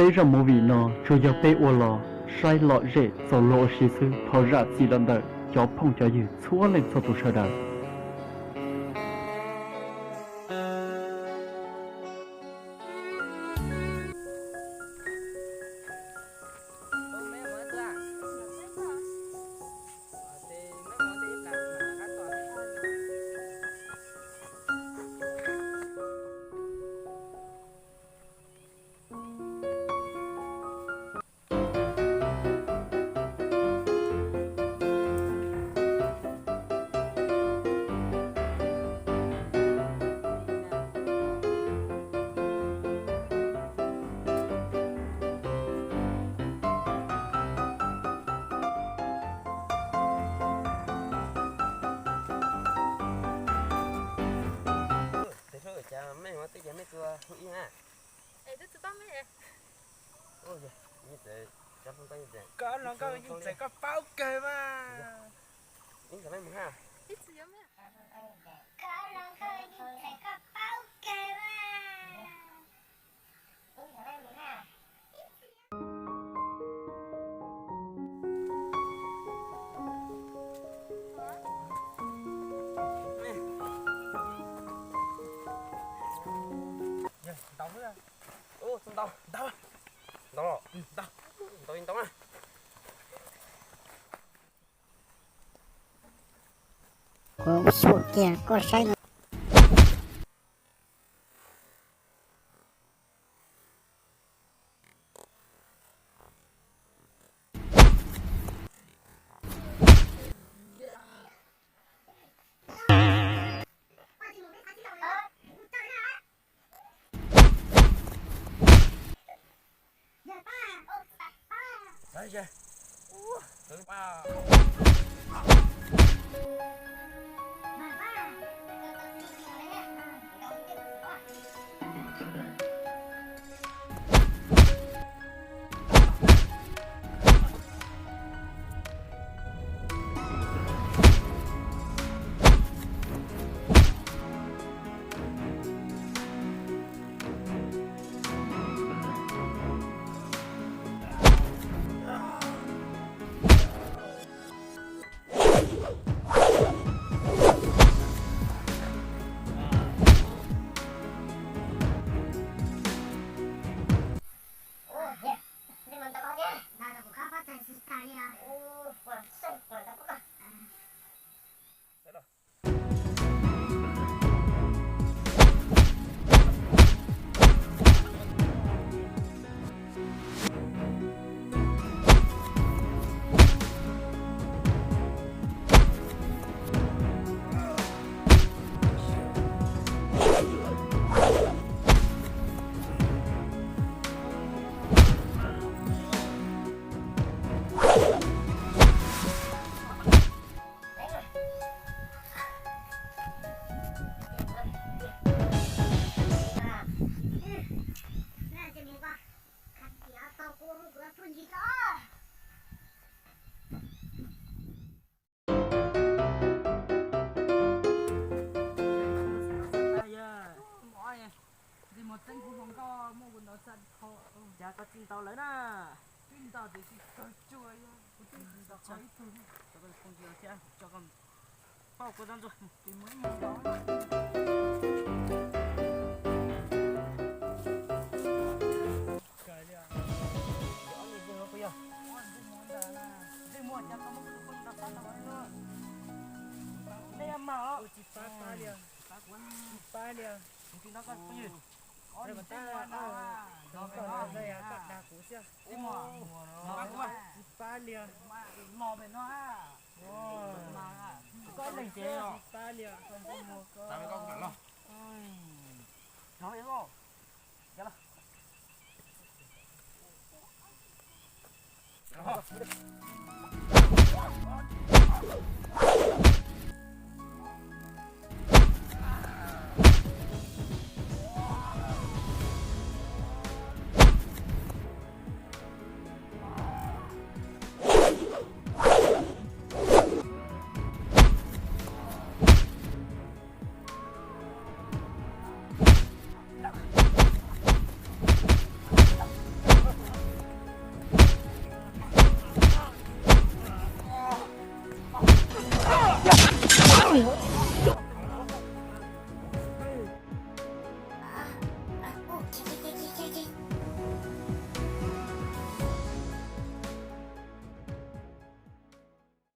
Peb zaj movie no tsuas yog peb ua los saib lom zem txaus luag ua si xwb, thov zam txim los ntawm cov phooj cov ywg txhua leej txhua tus sawv daws. Koj los nkauj yeej txawm koj paub kawg mas. Ntau, ntau, ntau, ntau, ntau na. Kuv xyuam kiag koj saib no. Cas koj tsis ntaus lawv na? Tsis ntaus tiam sis kawg tsuas yog kuv twb tsis ntaus qhov ib tug. Tso koj phooj ywg thiab tso koj pauj kua txob ntxuag. Ces muaj ib mus ntaus. Ob niag ntawd puas yog? Ob niag ntawd na. Ntawd muaj cas koj muab kuv tus phooj ywg ntaus sab no los? Nej mas os. Tsis pab pab li. Tsis pab li. Kuv tsis ntaus koj phooj ywg. Ob niag ntawd, koj dag kuv xwb. Tsis pab li. Los pem no. Koj leeg ces tsis pab li. Los. Oj,